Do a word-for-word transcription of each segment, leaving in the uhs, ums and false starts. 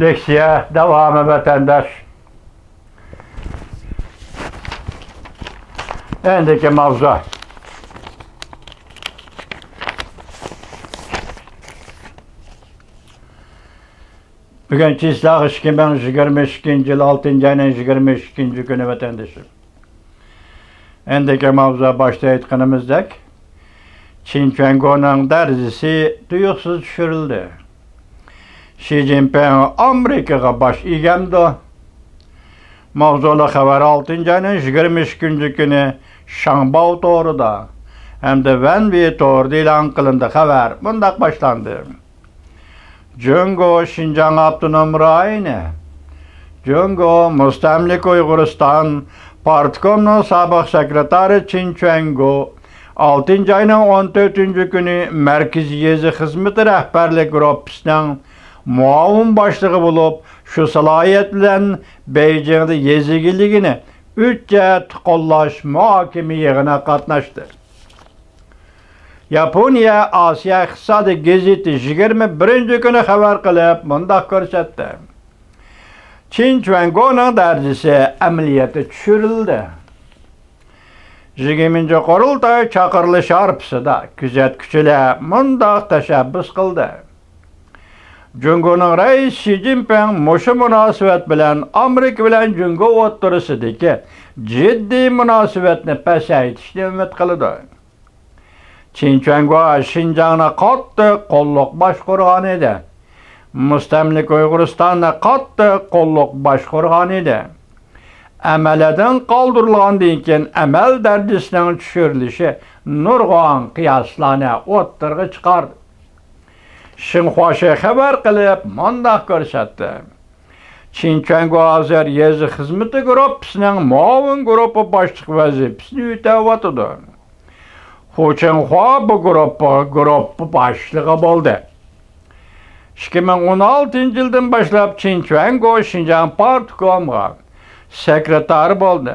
لېكسىيە داۋامى، ۋەتەنداش. ئەندىكى ماۋزۇ. بۈگۈن چىسلاغ ئىككى مىڭ يىگىرمە ئىككىنچى يىل، ئالتىنچى ئاينىڭ يىگىرمە ئىككىنچى كۈنى، ۋەتەندىشىم. ئەندىكى ماۋزۇ، باشتا ئېيتقىنىمىزدەك، چىن چۈەنگونىڭ دەرىجىسى تۇيۇقسىز چۈشۈرۈلدى. شى جىنپىڭ ئامېرىكىغا باش ئېگەمدۇ؟ ماۋزۇلۇق خەۋەر ئالتىنچى ئاينىڭ يىگىرمە ئىككىنچى كۈنى شاڭباۋ تورىدا ھەمدە ۋەنۋې تورىدا ئېلان قىلىندى. خەۋەر مۇنداق باشلاندى. جۇڭگو شىنجاڭ ئاپتونوم رايونى، جۇڭگو مۇستەملىكە ئۇيغۇرىستان پارتكومنىڭ سابىق سېكرېتارى چىن چۈەنگو ئالتىنچى ئاينىڭ ئون تۆتىنچى كۈنى مەركىزىي يېزا خىزمىتى رەھبەرلىك گۇرۇپپىسىنىڭ مۇئاۋىن باشلىقى بولۇپ، شۇ سالاھىيەت بىلەن بېيجىڭدا يېزا ئىگىلىكىنى ئۈچ جەھەتتە قوللاش مۇھاكىمە يىغىنىغا قاتناشتى. ياپونىيە ئاسىيا ئىقتىسادىي گېزىتى يىگىرمە بىرىنچى كۈنى خەۋەر قىلىپ، مۇنداق كۆرسەتتى. چىن چۈەنگونىڭ دەرىجىسى ئەمەلىيەتتە چۈشۈرۈلدى. يىگىرمىنچى قۇرۇلتاي چاقىرىلىش ھارپىسىدا كۆزەتكۈچىلەر مۇنداق تەشەببۇس قىلدى. جۇڭگونىڭ رەئىسى شى جىنپىڭ مۇشۇ مۇناسىۋەت بىلەن ئامېرىكا بىلەن جۇڭگو ئوتتۇرىسىدىكى جىددىي مۇناسىۋەتنى پەسەيتىشنى ئۈمىد قىلىدۇ. چىن چۈەنگو شىنجاڭنى قاتتىق قوللۇق باشقۇرغان ئىدى. مۇستەملىكە ئۇيغۇرىستاننى قاتتىق قوللۇق باشقۇرغان ئىدى. ئەمەلدىن قالدۇرۇلغاندىن كېيىن ئەمەل دەرىجىسىنىڭ چۈشۈرۈلۈشى نۇرغۇن قىياسلارنى ئوتتۇرىغا چىقاردى. شىنخۇا شى خەۋەر قىلىپ مۇنداق كۆرسەتتى. چىن چۈەنگو ھازىر يېزا خىزمىتى گۇرۇپپىسىنىڭ مۇئاۋىن گۇرۇپپا باشلىقى ۋەزىپىسىنى ئۆتەۋاتىدۇ. خۇ چىڭخۇا بۇ گۇرۇپپىغا گۇرۇپپا باشلىقى بولدى. ئىككى مىڭ ئون ئالتىنچى يىلدىن باشلاپ چىن چۈەنگو شىنجاڭ پارتكومىغا سېكرېتار بولدى.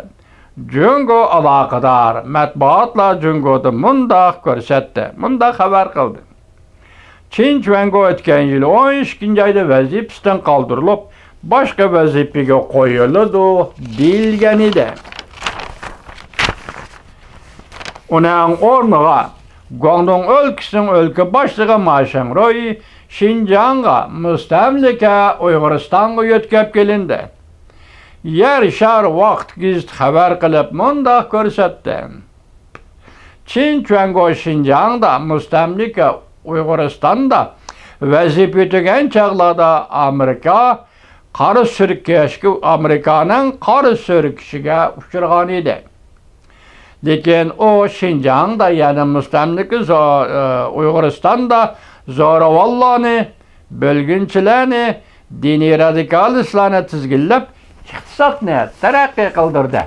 جۇڭگو ئالاقىدار مەتبۇئاتلار جۇڭگودا مۇنداق كۆرسەتتى، مۇنداق خەۋەر قىلدى. چىن چۈەنگو ئۆتكەن يىل ئون ئىككىنچى ئايدا ۋەزىپىسىدىن قالدۇرۇلۇپ، باشقا ۋەزىپىگە قويۇلىدۇ، دېيىلگەن ئىدى. ئۇنىڭ ئورنىغا گۇاڭدۇڭ ئۆلكىسىنىڭ ئۆلكە باشلىقى ما شىڭرۇي شىنجاڭغا، مۇستەملىكە ئۇيغۇرىستانغا يۆتكەپ كېلىندى. يەر شارى ۋاقىت گېزىتى خەۋەر قىلىپ مۇنداق كۆرسەتتى. چىن چۈەنگو شىنجاڭدا، مۇستەملىكە ئۇيغۇرىستاندا ۋەزىپە ئۆتىگەن چاغلاردا ئامېرىكا قارا سۈركەشكە، ئامېرىكانىڭ قارا سۈركىشىگە ئۇچرىغان ئىدى. لېكىن ئۇ شىنجاڭدا، يەنى مۇستەملىكە زو-، ئۇيغۇرىستاندا زوراۋانلارنى، بۆلگۈنچىلەرنى، دىنىي رادىكالىستلارنى تىزگىنلەپ، ئىقتىسادنى تەرەققىي قىلدۇردى.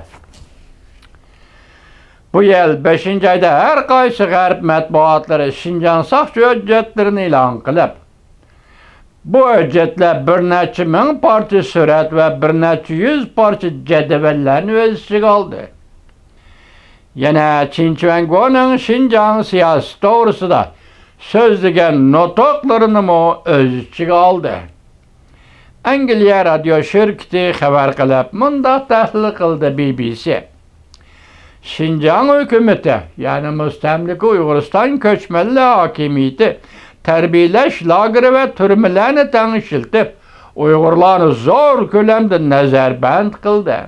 بۇ يىل بەشىنچى ئايدا ھەر قايسى غەرب مەتبۇئاتلىرى شىنجاڭ ساقچى ھۆججەتلىرىنى ئېلان قىلىپ، بۇ ھۆججەتلەر بىر نەچچە مىڭ پارچە سۈرەت ۋە بىر نەچچە يۈز پارچە جەدۋەللەرنى ئۆز ئىچىگە ئالدى. يەنە چىن چۈەنگونىڭ شىنجاڭ سىياسىتى توغرىسىدا سۆزلىگەن نۇتۇقلىرىنىمۇ ئۆز ئىچىگە ئالدى. ئەنگلىيە رادىيو شىركىتى خەۋەر قىلىپ، مۇنداق تەھلىل قىلدى، بى بى سى. شىنجاڭ ھۆكۈمىتى، يەنى مۇستەملىكە ئۇيغۇرىستان كۆچمەنلەر ھاكىمىيىتى تەربىيەلەش لاگېرى ۋە تۈرمىلەرنى تەڭ ئىشلىتىپ، ئۇيغۇرلارنى زور كۆلەمدە نەزەربەند قىلدى.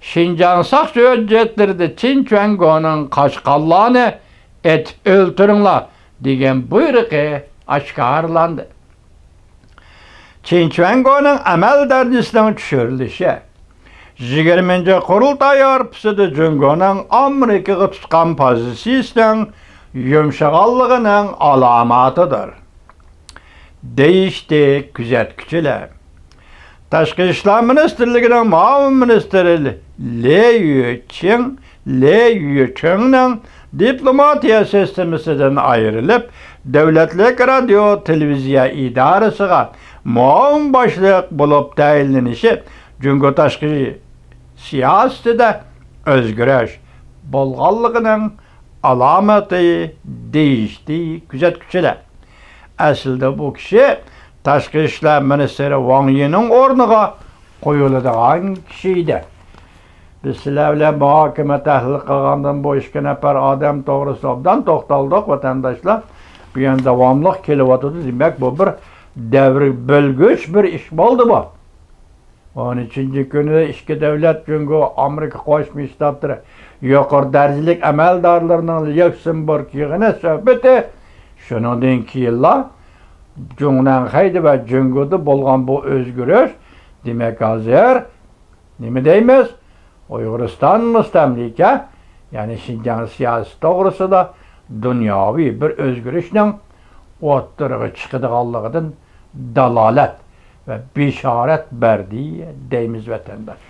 شىنجاڭ ساقچى ھۆججەتلىرىدە چىن چۈەنگونىڭ قاچقانلارنى ئېتىپ ئۆلتۈرۈڭلار دېگەن بۇيرۇقى ئاشكارىلاندى. چىن چۈەنگونىڭ ئەمەل دەرىجىسىنىڭ چۈشۈرۈلۈشى يىگىرمىنچى قۇرۇلتاي ھارپىسىدا جۇڭگونىڭ ئامېرىكىغا تۇتقان پوزىتسىيىسىنىڭ يۇمشىغانلىقىنىڭ ئالامىتىدۇر، دېيىشتى كۆزەتكۈچىلەر. تاشقى ئىشلار مىنىستىرلىكىنىڭ مۇئاۋىن مىنىستىرى لى يۈچىڭ، لى يۈچىڭنىڭ دىپلوماتىيە سىستېمىسىدىن ئايرىلىپ، دۆلەتلىك رادىيو تېلېۋىزىيە ئىدارىسىغا مۇئاۋىن باشلىق بولۇپ تەيىنلىنىشى جۇڭگو تاشقى سىياسىتىدە ئۆزگىرىش بولغانلىقىنىڭ ئالامىتى، دېيىشتى كۆزەتكۈچىلەر. ئەسلىدە بۇ كىشى تاشقى ئىشلار مىنىستىرى ۋاڭ يىنىڭ ئورنىغا قويۇلىدىغان كىشى ئىدى. بىز سىلەر بىلەن مۇھاكىمە، تەھلىل قىلغاندىن بۇ ئىككى نەپەر ئادەم توغرىسىدا ئوبدان توختالدۇق، ۋەتەنداشلار. بۇ يەنە داۋاملىق كېلىۋاتىدۇ. دېمەك، بۇ بىر دەۋر بۆلگۈچ بىر ئىش بولدى بۇ. ئون ئۈچىنچى كۈنى ئىككى دۆلەت، جۇڭگو، ئامېرىكا قوشما شتاتلىرى يۇقىرى دەرىجىلىك ئەمەلدارلىرىنىڭ ليۇكسېمبۇرگ يىغىنى سۆھبىتى. شۇنىڭدىن كېيىنلا جۇڭنەنخەيدە ۋە جۇڭگودا بولغان بۇ ئۆزگىرىش، دېمەك، ھازىر نېمە دەيمىز؟ ئۇيغۇرىستان مۇستەملىكە، يەنى شىنجاڭ سىياسىتى توغرىسىدا دۇنياۋى بىر ئۆزگىرىشنىڭ ئوتتۇرىغا چىقىدىغانلىقىدىن دالالەت ۋە بېشارەت بەردى دەيمىز، ۋەتەنداش.